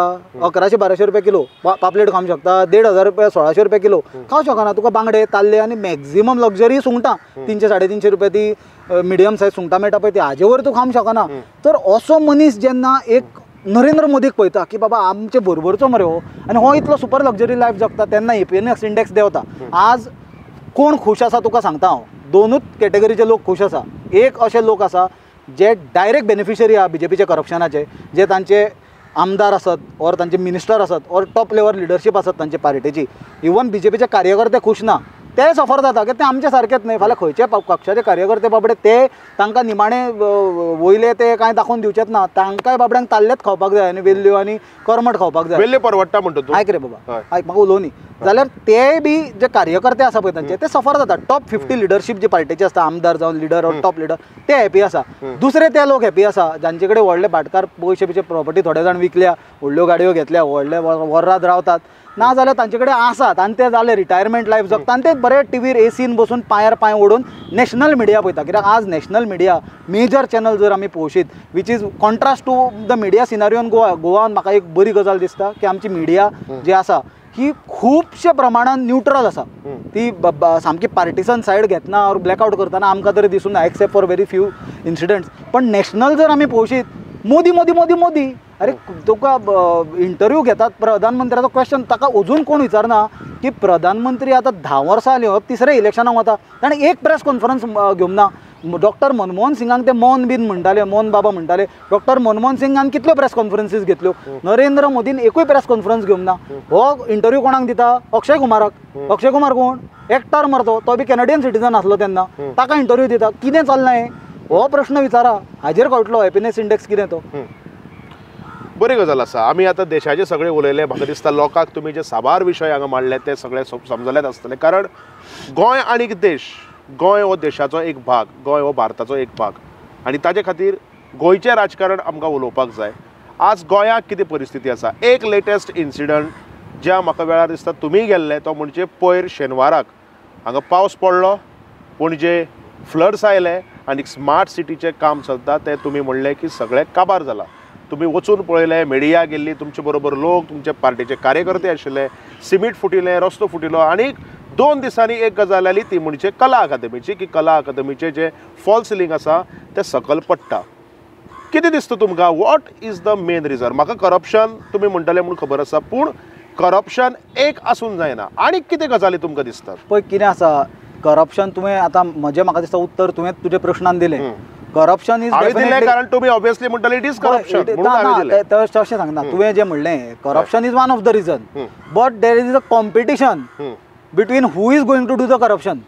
1100-1200 रुपया किलो, पापलेट खावंक शकता 1500 रुपया 1600 रुपया किलो खावंक शकना. तुका बांगडे ताल्ले आनी मॅक्झिमम लक्झरी सुंगटां 300-350 रुपया ती मिडियम सायज सुंगटां मेळटा पळय ती, हाजे वयर तूं खावंक शकना. तर असो मनीस जेन्ना एक नरेंद्र मोदीक पळयता की बाबा आमचे बरोबरचो मरे हो आनी हो इतलो सुपर लक्झरी लायफ जगता, तेन्ना हॅपिनस इंडेक्स देंवता. आज कोण खूश आसा तुका सांगता हांव, दोनूच कॅटेगरीचे लोक खूश आसा. एक अशे लोक आसा जे डायरेक्ट बेनिफिशरी आहा बीजेपीच्या करप्शनाचे, जे तांचे आमदार आसत ओर तांचे मिनिस्टर आसत ओर टॉप लेवल लिडरशीप आसत तांचे पार्टीची. इवन बीजेपीचे कार्यकर्ते खूश ना, ते सफर जाता कित्याक ते आमचे सारकेच न्हय. फाल्यां खंयचे पक्षाचे कार्यकर्ते बाबडे ते तांकां निमाणे वयले ते कांय दाखोवन दिवचेच ना, तांकांय बाबड्यांक ताल्लेच खावपाक जाय आनी वेल्ल्यो आनी करमट खावपाक जाय. वेल्ले परवडटा म्हणटा तूं. आयक रे बाबा, आयक म्हाका उलोवनी. जाल्यार ते बी जे कार्यकर्ते आसा पळय तांचे ते सफर जाता. टॉप 50 लिडरशीप जी पार्टीची आसता, आमदार जावन लिडर ऑर टॉप लिडर, ते हॅपी आसा. दुसरे ते लोक हॅपी आसा जांचे कडेन व्हडले भाटकार पयशे बिशे प्रॉपर्टी थोडे जाण विकल्या, व्हडल्यो गाडयो घेतल्या, व्हडले वर्राद रावतात, ना जाल्यार तांचे कडेन आसात आनी ते जाले रिटायरमेंट लायफ जगता आनी ते बरे टिवीर एसीन बसून पांयार पांय ओडून नॅशनल मिडिया पळयता. कित्याक आज नॅशनल मिडिया मेजर चॅनल जर आमी पळोवशीत, which is contrast to the media scenario in Goa. गोवान म्हाका एक बरी गजाल दिसता की आमची मिडिया जी आसा ही खुबशे प्रमाणान न्यूट्रल आसा. ती सामकी पार्टिसन सायड घेतना ऑर ब्लॅकआवट करतना आमकां तरी दिसूंक ना, except for very few incidents. पण नॅशनल जर आमी पळोवशीत, मोदी मोदी मोदी मोदी, अरे तुका इंटरव्यू घेतात प्रधानमंत्र्याचो क्वेश्चन ताका अजून कोण विचारना की प्रधानमंत्री आतां 10 वर्सां जालीं हो तिसऱ्या इलेक्शनाक वता, ताणें एक प्रेस कॉन्फरन्स घेवंक ना. डॉक्टर मनमोहन सिंगांक ते मौन बीन म्हणटाले, मौन बाबा म्हणटाले. डॉक्टर मनमोहन सिंगान कितल्यो प्रेस कॉन्फरन्सीस घेतल्यो, नरेंद्र मोदीन एकूय प्रेस कॉन्फरन्स घेवंक ना. हो इंटरव्यू कोणाक दिता? अक्षय कुमाराक. अक्षय कुमार कोण? एक्टर मरतो, तो बी कॅनेडियन सिटीजन आसलो तेन्ना, ताका इंटरव्यू दिता. कितें चल्लां हें, हो प्रश्न विचारा, हाजेर कळटलो हॅपिनेस इंडेक्स कितें तो. बरी गजाल आसा. आमी आतां देशाचे सगळे उलयले, म्हाका दिसता लोकांक तुमी जे साबार विशय हांगा मांडले ते सगळे समजलेच आसतले. कारण गोंय आनी देश, गोंय हो देशाचो एक भाग, गोंय हो भारताचो एक भाग आनी ताजे खातीर गोंयचें राजकारण आमकां उलोवपाक जाय. आज गोंयाक कितें परिस्थिती आसा, एक लेटेस्ट इन्सिडंट ज्या म्हाका वेळार दिसता तुमी गेल्ले तो म्हणजे पयर शेनवाराक हांगा पावस पडलो, पणजे फ्लड्स आयले आनी स्मार्ट सिटीचें काम चलता तें तुमी म्हणलें की सगळें काबार जालां. तुमी वचून पळयलें, मिडिया गेल्ली, तुमचे बरोबर लोक, तुमचे पार्टीचे कार्यकर्ते आशिल्ले, सिमीट फुटिलें, रस्तो फुटिलो. आनी 2 दिसांनी एक गजाल आली ती म्हणजे कला अकादमीची, की कला अकादमीचें जें फॉल सिलींग आसा तें सकल पडटा. कितें दिसता तुमकां, what is the main reason? म्हाका करप्शन तुमी म्हणटले म्हूण खबर आसा, पूण करप्शन एक आसून जायना, आनी कितें गजाली तुमकां दिसतात? पळय कितें आसा, करप्शन तुवें आतां म्हजें म्हाका दिसता उत्तर तुवें तुज्या प्रश्नान दिलें. करप्शन is definitely, कारण तुमी ऑब्वियसली म्हणटले it is corruption, तशें सांगना. तुवें जें म्हणलें corruption is one of the reason, but there is a competition between who is going to do the corruption.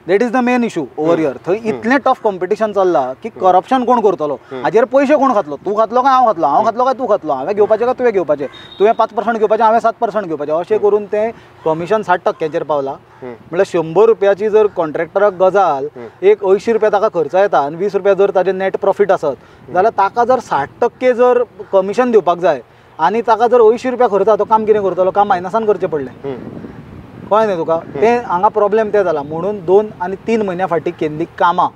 That is the main issue over here. थंय इतलें टफ कॉम्पिटिशन चल्लां की corruption कोण करतलो, हाजेर पयशे कोण खातलो, तूं खातलो काय हांव खातलो, हांव खातलो काय तूं खातलो, हांवें घेवपाचें काय तुवें घेवपाचें, तुवें 5% घेवपाचें, हांवें 7% घेवपाचें, अशें करून तें कमिशन 60% पावलां. म्हणल्यार 100 रुपयाची जर कॉन्ट्रॅक्टराक गजाल एक 80 रुपया ताका खर्च येता आनी 20 रुपया जर ताजें नॅट प्रॉफीट आसत जाल्यार ताका जर 60% जर कमिशन दिवपाक जाय आनी ताका जर 80 रुपया खर्च तो काम कितें करतलो, काम मायनसान करचें पडलें. कळ्ळें न्ही तुका? तें हांगा प्रॉब्लेम तें जाला. म्हणून 2 आनी 3 म्हयन्या फाटीं केल्ली कामां,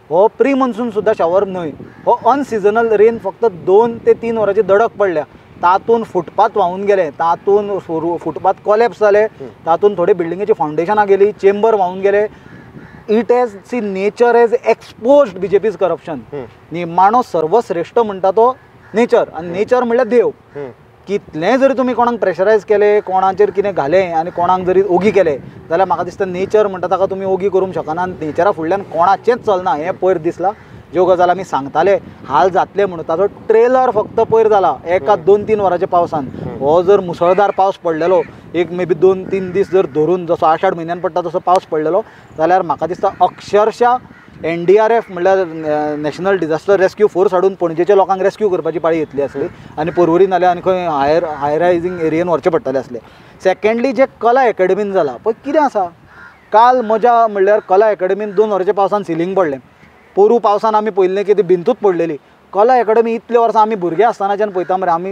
हो प्री मॉन्सून सुद्दां शावर न्हय, हो अनसिजनल रेन फक्त 2 ते 3 वरांची दडक पडल्या, तातूंत फुटपाथ व्हांवून गेले, तातूंत फुटपाथ कॉलेप्स जाले, तातूंत थोडे बिल्डिंगेची फावंडेशनां गेली, चेंबर व्हांवून गेले. It has see nature has exposed BJP's corruption. निमाणो सर्वश्रेश्ठ म्हणटा तो नेचर, आनी नेचर म्हणल्यार देव. कितलें जरी तुमी कोणाक प्रेशरायज केलें, कोणाचेर कितें घालें आनी कोणाक जरी ओगी केलें जाल्यार म्हाका दिसता नेचर म्हणटा ताका तुमी ओगी करूंक शकना आनी नेचरा फुडल्यान कोणाचेंच चलना. हें पयर दिसलां, ज्यो गजाल आमी सांगताले हाल जातले म्हणून ताजो ट्रेलर फक्त पयर जाला एका 2-3 वरांच्या पावसान. हो जर मुसळधार पावस पडलेलो एक मे बी 2-3 दीस जर धरून जसो आषाढ म्हयन्यान पडटा तसो पावस पडलेलो जाल्यार म्हाका दिसता अक्षरशा NDRF म्हणल्यार नॅशनल डिझास्टर रेस्क्यू फोर्स हाडून पणजेच्या लोकांक रेस्क्यू करपाची पाळी येतली आसली आनी पर्वरी नाल्यार आनी खंय हायर रायझींग एरियेन व्हरचें पडटलें आसलें. सेकेंडली जें कला एकेडमीन जालां पळय कितें आसा, काल मजा म्हणल्यार कला एकेडमीन 2 वरांच्या पावसान सिलींग पडलें, पोरू पावसान आमी पळयल्लें की ती भिंतूच पडलेली. कला एकेडमी इतले वर्सां आमी भुरगे आसतनाच्यान पळयता मरे, आमी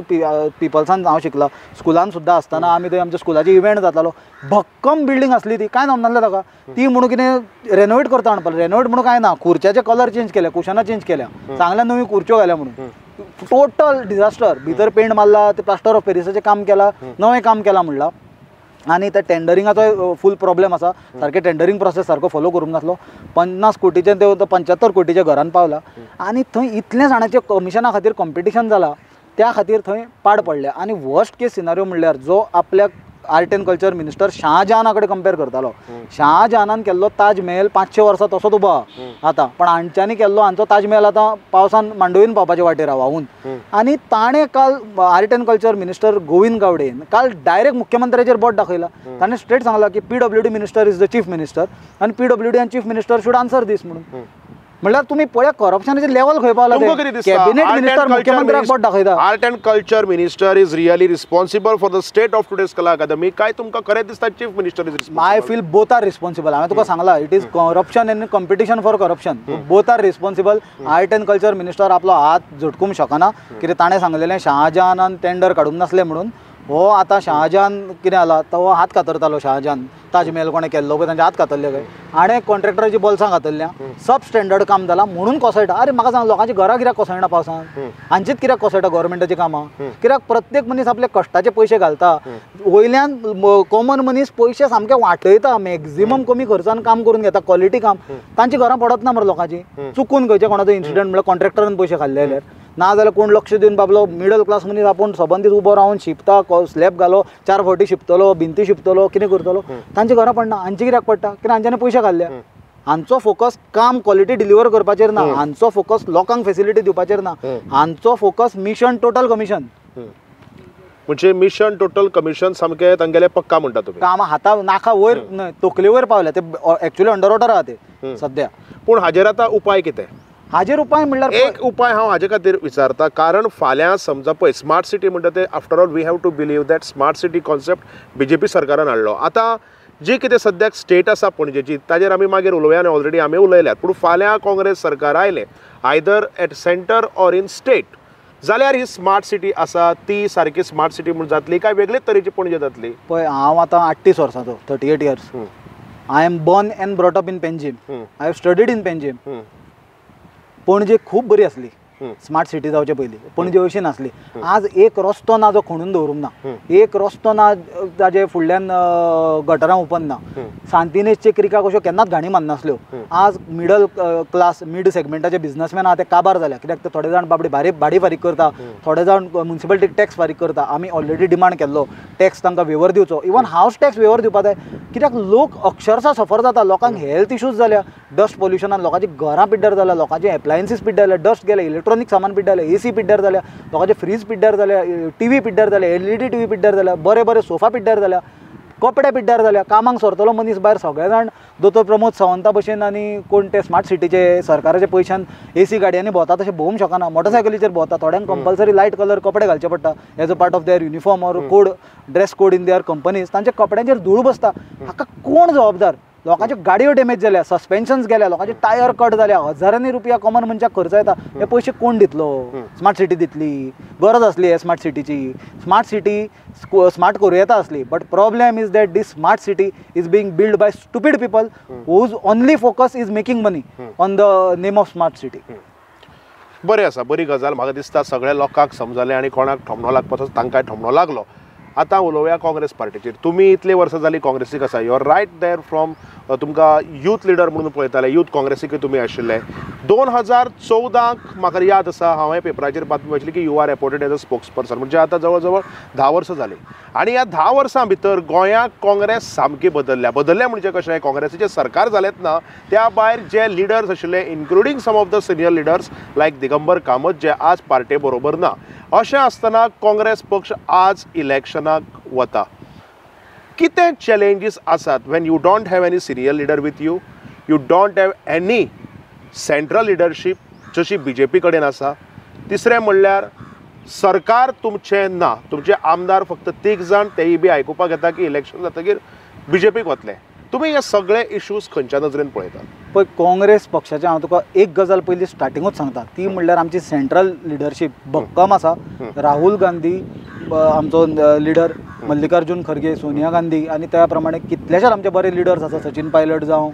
पिपल्सान हांव शिकलां, स्कुलान सुद्दां आसतना आमी थंय आमच्या स्कुलाचे इव्हेंट जातालो, भक्कम बिल्डींग आसली ती, कांय जावंक नासलें ताका. ती म्हणून कितें रेनोवेट करता म्हणपाक, रेनोवेट म्हणून कांय ना, खुर्च्याचे कलर चेंज केले, कुशनां चेंज केल्या, चांगल्या नव्यो खुर्च्यो घाल्या म्हणून. Total disaster. भितर पेंट मारला, ते प्लास्टर ऑफ पेरिसाचें काम केलां, नवें काम केलां म्हणलां. आनी त्या टेंडरिंगाचो फूल प्रॉब्लेम आसा, सारकें टेंडरींग प्रोसेस सारको फॉलो करूंक नासलो. 50 कोटीचें ते 75 कोटीच्या घरान पावला आनी थंय इतलें जाणांचें कमिशना खातीर कॉम्पिटिशन जाला, त्या खातीर थंय पाड पडलें. आनी वर्स्ट केस सिनारियो म्हणल्यार जो आपल्याक आर्ट एंड कल्चर मिनिस्टर शाहजहाना कडेन कंपेर करतालो. शाहजहानान केल्लो ताज महल 500 वर्सां तसोच उबो आतां, पण हांच्यांनी केल्लो हांचो ताज महल आतां पावसान मांडवीन पावपाचे वाटेर व्हांवून. आनी ताणें काल art and culture minister Govind गावडेन काल डायरेक्ट मुख्यमंत्र्याचेर बोट दाखयला. ताणें स्ट्रेट सांगलां की PWD minister is the chief minister आनी PWD आनी chief minister should answer this म्हणून. म्हणल्यार तुमी पळया करप्शनाचें लेवल खंय पावला. कॅबिनेट मिनिस्टर मुख्यमंत्र्याक बोट दाखयता. Art and culture minister is really responsible for the state of today's Kala Akademi. काय तुमकां खरें दिसता chief minister is responsible? I feel both are responsible. हांवें तुका सांगलां, it is corruption and competition for corruption. Both are responsible. Art and culture minister आपलो हात झटकूंक शकना, कित्याक ताणें सांगलेलें शाहजहानान टेंडर काडूंक नासलें म्हणून. हो आतां शाहजहान कितें जाला, तो हात कातरतालो शाहजहान, ताज महल कोणें केल्लो पळय तांचे हात कातरले खंय, हाणें कॉन्ट्रॅक्टराची बोल्सां कातरल्या, सब स्टँडर्ड काम जालां म्हणून कोसळटा. आरे म्हाका सांग, लोकांची घरां कित्याक कोसळना पावसान, हांचीच कित्याक कोसळटा गव्हर्मेंटाची कामां? कित्याक प्रत्येक मनीस आपले कश्टाचे पयशे घालता, वयल्यान कॉमन मनीस पयशे सामके वाटयता, मॅक्झिमम कमी खर्चान काम करून घेता, क्वॉलिटी काम. तांची घरां पडत ना मरे लोकांची. चुकून खंयचे कोणाचो इन्सिडंट म्हणल्यार कॉन्ट्रॅक्टरान पयशे खाल्ले जाल्यार, ना जाल्यार कोण लक्ष दिवन बाबलो मिडल क्लास मनीस आपूण सबंदीत उबो रावन शिंपता, स्लॅब घालो, 4 फावटी शिंपतलो, भिंती शिंपतलो, कितें करतलो, तांची घरां पडना. हांची कित्याक पडटा? कित्याक हांच्यांनी पयशे खाल्ले. हांचो फोकस काम क्वॉलिटी डिलिव्हर करपाचेर ना, हांचो फोकस लोकांक फेसिलिटी दिवपाचेर ना, हांचो फोकस मिशन टोटल कमिशन. म्हणजे मिशन टोटल कमिशन सामकें तांगेलें पक्का म्हणटा तुमी. काम हाता नाका वयर न्हय तकले वयर पावल्या ते, एक्चुअली अंडर वॉटर आहा ते सद्या. पूण हाजेर आतां उपाय कितें? हाजेर उपाय म्हणल्यार एक उपाय हांव हाजे खातीर विचारता, कारण फाल्यां समजा पळय स्मार्ट सिटी म्हणटा ते, after all we have to believe that smart city concept BJP सरकारान हाडलो. आतां जी कितें सद्याक स्टेट आसा पणजेची ताजेर आमी मागीर उलोवया आनी ऑलरेडी आमी उलयल्यात. पूण फाल्यां काँग्रेस सरकार आयलें either at centre or in state जाल्यार ही स्मार्ट सिटी आसा ती सारकी स्मार्ट सिटी म्हूण जातली काय वेगळेच तरेची पणजे जातली? पळय हांव आतां 38 वर्सांचो, 38 years. I am born and brought up in Panjim. I have studied in Panjim. Panaji खूब बरी आसली स्मार्ट सिटी जावचे पयलीं, पणजे अशी नासली. आज एक रस्तो ना जो खणून दवरूंक ना, एक रस्तो ना ताजे फुडल्यान गटरां ओपन ना. सांतिनेजचे क्रिकाक अश्यो केन्नाच घाणी मारनासल्यो. आज मिडल क्लास मिड सेगमेंटाचे बिजनसमॅन आहा ते काबार जाल्या, कित्याक ते थोडे जाण बाबडे भाडी फारीक करता, थोडे जाण म्युनिसिपलिटीक टॅक्स फारीक करता. आमी ऑलरेडी डिमांड केल्लो टॅक्स तांकां वेवर दिवचो, इवन हावस टॅक्स वेवर दिवपा जाय, कित्याक लोक अक्षरशा सफर जाता. लोकांक हेल्थ इशूज जाल्या डस्ट पोल्युशनान, लोकांची घरां पिड्ड्यार जाल्या, लोकांचे एप्लायन्सीस पिड्ड्यार जाल्या, डस्ट गेले, इलेक्ट्रॉनिक सामान पिड्ड्यार जालें, एसी पिड्ड्यार जाल्या, लोकांचे फ्रीज पिड्ड्यार जाल्या, टीव्ही पिड्ड्यार जाल्या, LED TV पिड्ड्यार जाल्या, बरे बरे सोफा पिड्ड्यार जाल्या, कपडे पिड्ड्यार जाल्या. कामाक सरतलो मनीस भायर सगळे जाण दोतोर प्रमोद सावंता भशेन आनी कोण ते स्मार्ट सिटीचे सरकाराच्या पयशान एसी गाडयांनी भोंवता तशें भोंवूंक शकना, मोटरसायकलीचेर भोंवता. थोड्यांक कंपल्सरी लायट कलर कपडे घालचे पडटा as a part of their uniform or code dress code in their companies. तांच्या कपड्यांचेर धूळ बसता. हाका कोण जबाबदार? लोकांच्यो गाडयो डॅमेज जाल्या, सस्पेन्शन्स गेल्या, लोकांचे टायर कट जाल्या, हजारांनी रुपया कॉमन मनशाक खर्च येता. हे पयशे कोण दितलो? स्मार्ट सिटी दितली? गरज आसली हे स्मार्ट सिटीची? स्मार्ट सिटी स्मार्ट करूं येता आसली, but problem is that this smart city is being build by stupid people whose only focus is making money on the name of smart city. बरें आसा, बरी गजाल. म्हाका दिसता सगळ्या लोकांक समजलें आनी कोणाक ठोमणो लागपाचो तांकांय ठोमणो लागलो. आतां उलोवया काँग्रेस पार्टीचेर. तुमी इतले वर्सां जालीं काँग्रेसीक आसा, you are right there from तुमकां यूथ लिडर म्हणून पळयताले, यूथ काँग्रेसीकूय तुमी आशिल्ले. 2014 म्हाका याद आसा हांवें पेपराचेर बातमी वाचली की you are appointed as a spokesperson. म्हणजे आतां जवळ जवळ 10 वर्सां जालीं आनी ह्या 10 वर्सां भितर गोंयांत काँग्रेस सामकी बदल्ल्या. बदल्ल्या म्हणजे कशें, काँग्रेसीचें सरकार जालेंच ना, त्या भायर जे लिडर्स आशिल्ले including some of the senior leaders like Digambar Kamat जे आज पार्टे बरोबर ना. अशें आसतना काँग्रेस पक्ष आज इलेक्शनाक वता. कितें चॅलेंजीस आसात when you don't have any senior leader with you, you don't have any central leadership जशी बीजेपी कडेन आसा. तिसरें म्हणल्यार सरकार तुमचें ना, तुमचे आमदार फक्त 3 जाण, तेय बी आयकुपाक येता की इलेक्शन जातकीर बीजेपीक वतले. तुमी हे सगळे इश्यूज खंयच्या नजरेन पळयतात? पळय काँग्रेस पक्षाचे हांव तुका एक गजाल पयली स्टार्टिंगूच सांगता, ती म्हणल्यार आमची सेंट्रल लिडरशीप भक्कम आसा. राहुल गांधी आमचो लिडर, मल्लिकार्जून खरगे, सोनिया गांधी आनी त्या प्रमाणे कितलेशेच आमचे बरे लिडर्स आसा, सचिन पायलट जावं,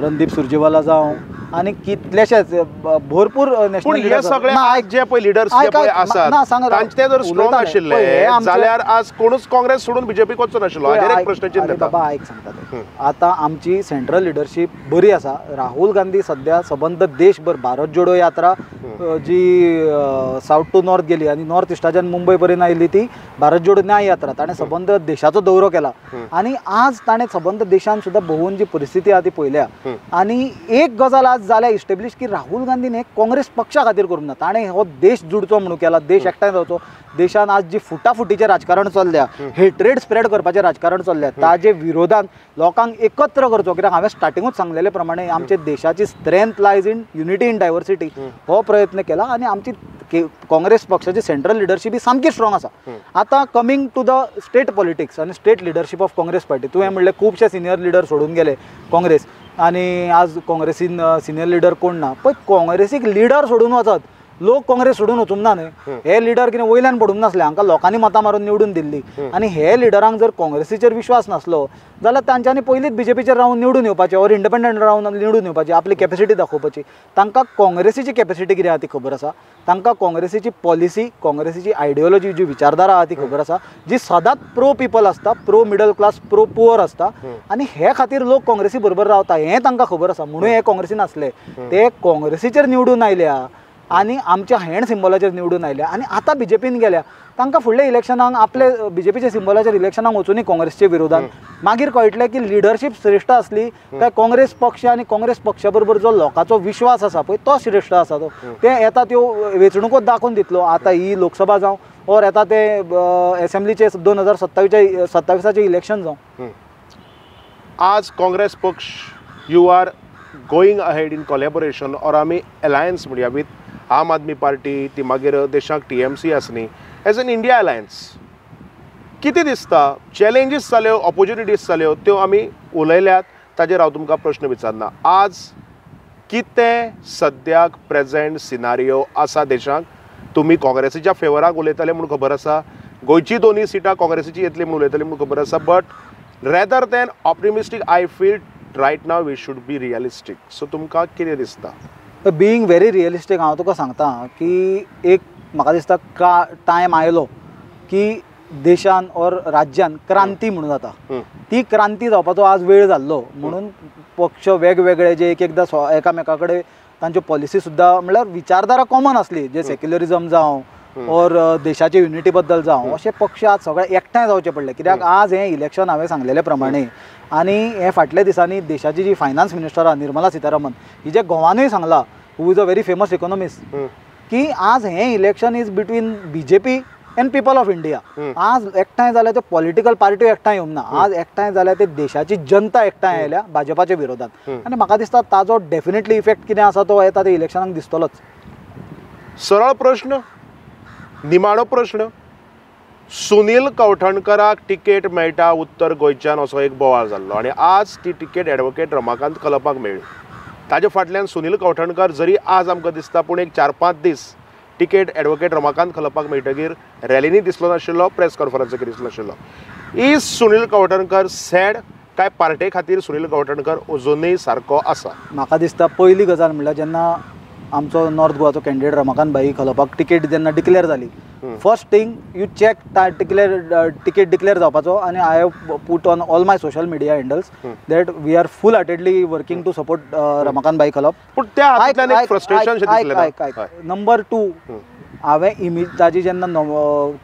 रणदीप सुरजेवाला जावं, आनी कितलेशेच भरपूर नॅशनल हे सगळे जे पळय लिडर्स आसात तांचे जर स्ट्रॉंग आशिल्ले जाल्यार आज कोणूच काँग्रेस सोडून बीजेपीक वचचो नाशिल्लो. हाचेर एक प्रश्नचिन्ह येता. बाबा आयक सांगता ते, आतां आमची सेंट्रल लिडरशीप बरी आसा. राहुल गांधी सद्या सबंद देशभर भारत जोडो यात्रा जी सावथ टू नॉर्थ गेली आनी नॉर्थ इस्टाच्यान मुंबय पर्यंत आयली ती भारत जोडो न्याय यात्रा, ताणें सबंद देशाचो दौरो केला आनी आज ताणें सबंद देशान सुद्दां भोंवून जी परिस्थिती आहा ती पळयल्या. आनी एक गजाल आज जाल्या इस्टेब्लिश की राहुल गांधीन हे काँग्रेस पक्षा खातीर करूंक ना, ताणें हो देश जुडचो म्हणून केला, देश एकठांय जावचो. देशान आज जी फुटाफुटीचें राजकारण चल्ल्या, हेट्रेड स्प्रेड करपाचें राजकारण चल्ल्या, ताजे विरोधान लोकांक एकत्र करचो. कित्याक हांवें स्टार्टिंगूच सांगलेले प्रमाणे आमच्या देशाची strength lies in unity in diversity हो प्रयत्न केला आनी आमची काँग्रेस पक्षाची सेंट्रल लिडरशीप ही सामकी स्ट्रॉंग आसा. आतां coming to the state politics आनी state leadership of Congress party, तुवें म्हणलें खुबशे सिनियर लिडर सोडून गेले काँग्रेस आनी आज काँग्रेसीन सिनियर लिडर कोण ना. पळय काँग्रेसीक लिडर सोडून वचत, लोक काँग्रेस सोडून वचूंक ना न्हय. हे लिडर कितें वयल्यान पडूंक नासले, हांकां लोकांनी मतां मारून निवडून दिल्ली. आनी हे लिडरांक जर काँग्रेसीचेर विश्वास नासलो जाल्यार तांच्यांनी पयलींच बीजेपीचेर रावन निवडून येवपाचें ऑर इंडिपेंडंट रावन निवडून येवपाचें, आपली कॅपेसिटी दाखोवपाची. तांकां काँग्रेसीची कॅपेसिटी कितें आहा ती खबर आसा, तांकां काँग्रेसीची पॉलिसी, काँग्रेसीची आयडियोलॉजी जी विचारधारा आहा ती खबर आसा, जी सदांच प्रो पिपल आसता, pro middle class, pro poor आसता आनी हे खातीर लोक काँग्रेसी बरोबर रावता हें तांकां खबर आसा. म्हणून हे काँग्रेसीन आसले, ते काँग्रेसीचेर निवडून आयल्या आनी आमच्या हँड सिम्बॉलाचेर निवडून आयल्या आनी आतां बीजेपीन गेल्या. तांकां फुडल्या इलेक्शनाक आपले बीजेपीच्या सिम्बॉलाचेर इलेक्शनाक वचुनी काँग्रेसच्या विरोधान, मागीर कळटलें की लिडरशीप श्रेश्ठ आसली काय काँग्रेस पक्ष आनी काँग्रेस पक्षा बरोबर जो लोकांचो विश्वास आसा पळय तो श्रेश्ठ आसा. तो ते येता त्यो वेंचणुको दाखोवन दितलो. आतां ही लोकसभा जावं ओर येता ते एसेंब्लीचे 2027 इलेक्शन जावं. आज काँग्रेस पक्ष you are going ahead in collaboration or आमी अलायन्स म्हणया विथ आम आदमी पार्टी, ती मागीर देशाक TMC आसली, एज एन इंडिया अलायन्स कितें दिसता? चॅलेंजीस जाल्यो, ऑपोर्च्युनिटीज जाल्यो, त्यो आमी उलयल्यात, ताजेर हांव तुमकां प्रश्न विचारना. आज कितें सद्याक प्रेजेंट सिनारियो आसा देशाक? तुमी काँग्रेसीच्या फेवराक उलयताले म्हूण खबर आसा, गोंयची दोनूय सिटां काँग्रेसीची येतली म्हूण उलयताले म्हूण खबर आसा, but rather than optimistic I feel right now we should be realistic. So तुमकां कितें दिसता? बिईंग व्हेरी रियलिस्टीक हांव तुका सांगता की एक म्हाका दिसता का टायम आयलो की देशान ऑर राज्यान क्रांती म्हणून जाता, ती क्रांती जावपाचो आज वेळ जाल्लो. म्हणून पक्ष वेगवेगळे जे एक एकदां एकामेका कडेन तांच्यो पॉलिसी सुद्दां म्हणल्यार विचारधारा कॉमन आसली, जे सेक्युलरिजम जावं ऑर देशाचे युनिटी बद्दल जावं, अशे पक्ष आज सगळे एकठांय जावचे पडले. कित्याक आज हें इलेक्शन हांवें सांगलेले प्रमाणे आनी हे फाटल्या दिसांनी देशाची जी फायनान्स मिनिस्टर आहा निर्मला सीतारामन, हिजे गोवानूय सांगला, who is a very famous economist, की आज हें election is between BJP and people of India. आज एकठांय जाल्यार ते पॉलिटिकल पार्ट्यो एकठांय येवंक ना, आज एकठांय जाल्यार ते देशाची जनता एकठांय आयल्या भाजपाच्या विरोधात. आनी म्हाका दिसता ताजो डेफिनेटली इफेक्ट कितें आसा तो येता ते इलेक्शनाक दिसतलोच. सरळ प्रश्न, निमाणो प्रश्न, सुनील कवठणकराक तिकेट मेळटा उत्तर गोंयच्यान असो एक बोवाळ जाल्लो आनी आज ती तिकेट एडवोकेट रमाकांत खलपाक मेळ्ळी. ताजे फाटल्यान सुनील कवठणकर जरी आज आमकां दिसता, पूण एक 4-5 दीस तिकेट एडवोकेट रमाकांत खलपाक मेळटगीर रॅलींनी दिसलो नाशिल्लो, प्रेस कॉन्फरन्साक दिसलो नाशिल्लो. Is Sunil Kavthankar sad काय पार्टे खातीर सुनील कवठणकर अजुनूय सारको आसा? म्हाका दिसता पयली गजाल म्हणल्यार जेन्ना आमचो नॉर्थ गोवाचो कॅन्डिडेट रमाकांत भाई खलपाक तिकेट जेन्ना डिक्लेर जाली, first thing you check ticket declare जावपाचो आनी I have put on all my social media handles that we are full heartedly working to support Ramakant Bhai Khalap. पूण त्या हातूंतल्यान एक फ्रस्ट्रेशन दिसलें ना. नंबर 2, हांवें इमेज ताजी जेन्ना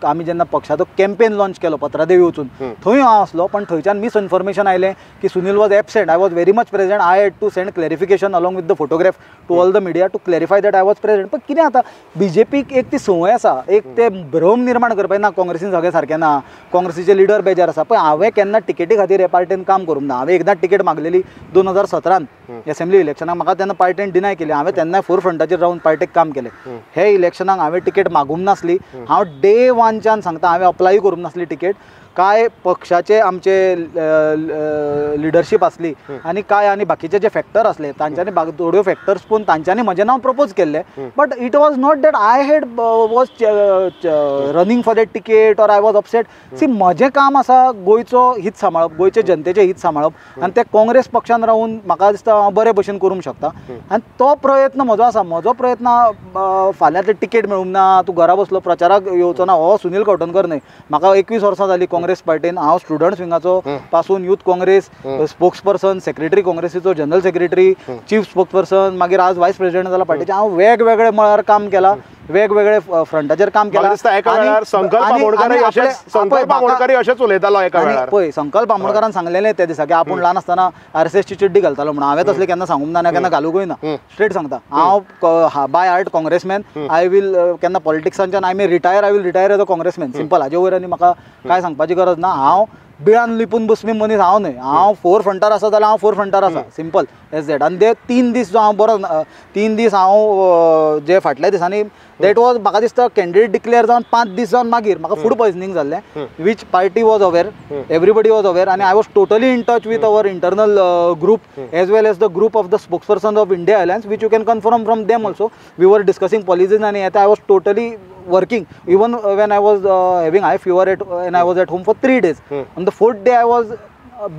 आमी जेन्ना पक्षाचो कॅम्पेन लॉन्च केलो पत्रादेवी वचून, थंय हांव आसलो, पण थंयच्यान मिसइन्फॉर्मेशन आयलें की Sunil was absent. I was very much present. I had to send clarification along with the photograph to all the media to clarify that I was present. पण कितें जाता, बीजेपीक एक ती संवय आसा, एक ते भ्रम निर्माण करपाक ना, काँग्रेसीन सगळें सारकें ना, काँग्रेसीचे लिडर बेजार आसा. पण हांवें केन्ना टिकेटी खातीर हे पार्टेन काम करूंक ना. हांवें एकदां टिकेट मागलेली 2017 एसेंब्ली इलेक्शनाक, म्हाका तेन्ना पार्टेन डिनाय केली. हांवें तेन्ना फोर फ्रंटाचेर रावन पार्टेक काम केलें. हे इलेक्शनाक हांवें तिकेट मागूंक नासली, हांव डे वनच्यान सांगता हांवें अप्लाय करूंक नासली तिकेट. काय पक्षाचे आमचे लिडरशीप आसली आनी काय आनी बाकीचे जे फॅक्टर आसले तांच्यांनी थोड्यो फॅक्टर्स पळोवन तांच्यांनी म्हजें नांव प्रपोज केल्लें. But it was not that I had was running for that ticket or I was upset. See, म्हजें काम आसा गोंयचो हित सांबाळप, गोंयचे जनतेचें हित सांबाळप आनी ते काँग्रेस पक्षान रावून म्हाका दिसता हांव बरे भशेन करूंक शकता आनी तो प्रयत्न म्हजो आसा. म्हजो प्रयत्न फाल्यां ते तिकेट मेळूंक ना, तूं घरा बसलो प्रचाराक येवचो ना, हो सुनील कवठणकर न्हय. म्हाका 21 वर्सां जाली काँग्रेस पार्टीन, हांव स्टुडंट्स विंगाचो पासून यूथ काँग्रेस स्पोक्सपर्सन, सेक्रेटरी काँग्रेसीचो, जनरल सेक्रेटरी, चीफ स्पोक्सपर्सन, मागीर आज वायस प्रेसिडेंट जाला पार्टीचे. हांव वेगवेगळे मळार काम केलां, वेगवेगळे फ्रंटाचेर काम केलां. पळय, संकल्प आमोणकरान सांगलेलें त्या दिसा की आपूण ल्हान आसतना आरएसएसची चिड्डी घालतालो म्हणून. हांवें तसलें केन्ना सांगूंक ना, केन्ना घालूंकूय ना. स्ट्रेट सांगता, हांव by heart congressman. I will केन्ना पॉलिटिक्सांच्यान I may retire, I will retire as a congressman. Simple. हाजे वयर आनी म्हाका कांय सांगपाची गरज ना. हांव बिळान लिपून बसपी मनीस हांव न्हय. हांव फोर फ्रंटार आसा जाल्यार हांव फोर फ्रंटार आसा, सिंपल एज that. आनी ते 3 दीस जो हांव बरो, 3 दीस हांव जे फाटल्या दिसांनी that was म्हाका दिसता कॅन्डिडेट डिक्लेअर जावन 5 दीस जावन मागीर म्हाका फूड पॉयजनींग जाल्लें, which party was aware, everybody was aware आनी I was totally in touch with our internal group as well as the group of the spokesperson of India Alliance, which you can confirm from them also. We were discussing policies आनी येता I was totally working even when I was having high fever at and I was at home for 3 days. On the 4th day I was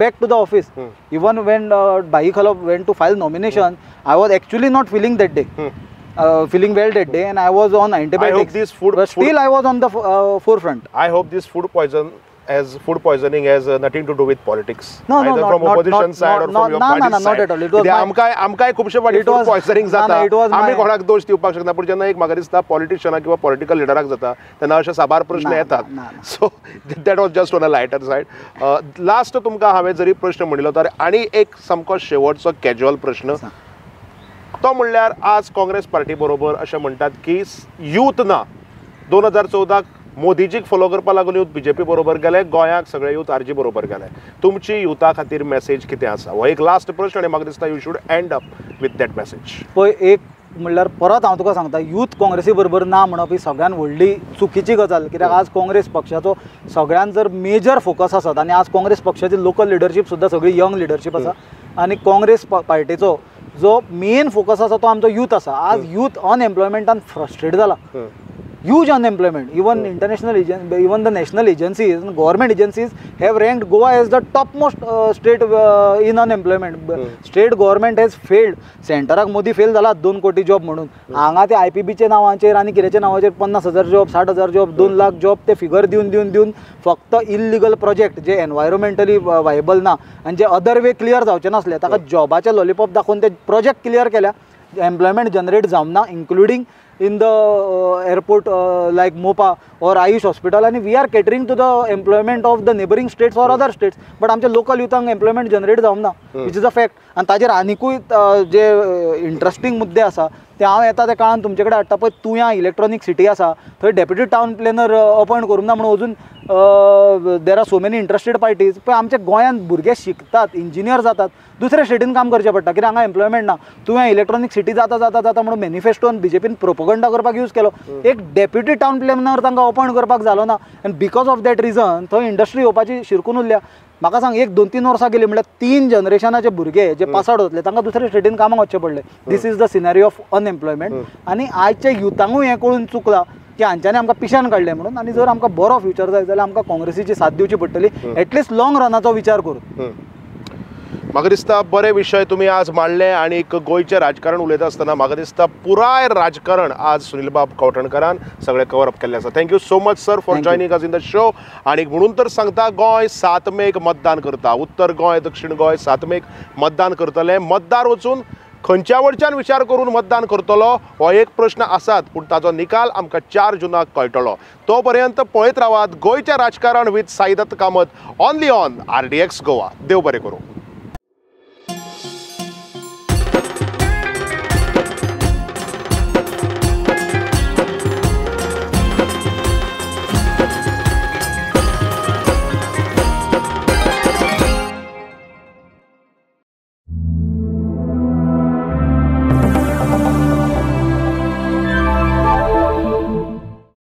back to the office. Even when Bhai Khalap went to file nomination, I was actually not feeling that day, feeling well that day, and I was on antibiotics. I hope this food, but still I was on the forefront. I hope this food poisoning has nothing to do with politics. No, no, either from opposition side or from your party side. Not at all. It was आमकां खुबशे फावटी food poisoning जाता, आमी कोणाक दोश दिवपाक शकना. पूण जेन्ना एक म्हाका दिसता पॉलिटिशियनाक किंवा पॉलिटिकल लिडराक जाता तेन्ना अशे साबार प्रश्न येतात. So that was just on a lighter side. Last तुमकां हांवें जरी प्रश्न म्हणिल्लो तर आनी एक सामको शेवटचो कॅज्युअल प्रश्न, तो म्हणल्यार आज काँग्रेस पार्टी बरोबर अशें म्हणटात की यूथ ना. 2014 मोदीजीक फॉलो करपाक लागून यूथ बीजेपी बरोबर गेले, गोंयाक सगळे यूथ आरजी बरोबर गेले. तुमची युथा खातीर मेसेज कितें आसा? हो एक लास्ट प्रश्न आनी म्हाका दिसता you should end up with that message. पळय, एक म्हणल्यार परत हांव तुका सांगता, यूथ काँग्रेसी बरोबर ना म्हणप ही सगळ्यान व्हडली चुकीची गजाल. कित्याक आज काँग्रेस पक्षाचो सगळ्यान जर मेजर फोकस आसत आनी आज काँग्रेस पक्षाची लोकल लिडरशीप सुद्दां सगळी यंग लिडरशीप आसा आनी काँग्रेस पार्टीचो जो मेन फोकस आसा तो आमचो यूथ आसा. आज यूथ अनएम्प्लॉयमेंटान फ्रस्ट्रेट जाला, huge unemployment. Even international even the national agencies, government agencies have ranked Goa as the topmost state in unemployment. State government has failed. सेंटराक मोदी फेल जाला 2 कोटी जॉब म्हणून. हांगा ते IPB नांवाचेर आनी कित्याच्या नांवाचेर 50,000 जॉब, 60,000 जॉब, 2 लाख जॉब ते figure दिवन दिवन दिवन फक्त इल्लिगल प्रोजेक्ट जे एनवायरोमेंटली वायबल ना आनी जे अदर वे क्लियर जावचे नासले ताका जॉबाचे लॉलीपॉप दाखोवन ते प्रोजेक्ट क्लियर केल्या. एम्प्लॉयमेंट जनरेट जावंक ना, including in the airport like Mopa or Ayush hospital, and we are catering to the employment of the neighboring states or other states, but आमच्या local युथांक employment generate जावंक ना, which is a fact. आनी ताजेर आनिकूय जे interesting मुद्दे आसा ते हांव येता त्या काळान तुमचे कडेन हाडटा. पळय, तुयां इलेक्ट्रॉनीक सिटी आसा थंय डेप्युटी टावन प्लॅनर अपॉयंट करूंक ना म्हणून अजून there are so many interested parties. पळय, आमच्या गोंयांत भुरगे शिकतात, इंजिनियर जातात, दुसऱ्या स्टेटीन काम करचें पडटा कित्याक हांगा एम्प्लॉयमेंट ना. तुवें इलेक्ट्रॉनीक सिटी जाता जाता जाता म्हणून मॅनिफेस्टोन बीजेपीन प्रोपोगंडा करपाक यूज केलो. एक डेप्युटी टावन प्लॅनर तांकां अपॉयंट करपाक जालो ना आनी because of that reason थंय इंडस्ट्री येवपाची शिरकून उरल्या. म्हाका सांग, 1 2 3 वर्सां गेली म्हणल्यार 3 जनरेशनाचे भुरगे जे पास आवट जातले तांकां दुसऱ्या स्टेटीन कामाक वचचें पडलें. This is the scenario of unemployment. आनी आयच्या युथांकूय हें कळून चुकलां की हांच्यांनी आमकां पिशान काडलें म्हणून. आनी जर आमकां बरो फ्युचर जाय जाल्यार आमकां काँग्रेसीची साथ दिवची पडटली, एटलिस्ट लॉंग रनाचो विचार करून. म्हाका दिसता बरे विशय तुमी आज मांडले आनी गोंयचें राजकारण उलयता आसतना म्हाका दिसता पुराय राजकारण आज सुनीलबाब कवठणकरान सगळें कवर अप केल्लें आसा. Thank you so much sir for joining us in the show. आनी म्हणून तर सांगता, गोंय 7 मेक मतदान करता. उत्तर गोंय, दक्षिण गोंय 7 मेक मतदान करतले. मतदार वचून खंयच्या वटच्यान विचार करून मतदान करतलो हो एक प्रश्न आसात, पूण ताजो निकाल आमकां 4 जूनाक कळटलो. तो पर्यंत पळयत रावात गोंयचें राजकारण with Saidatt Kamat, only on RDX Goa. देव बरें करूं.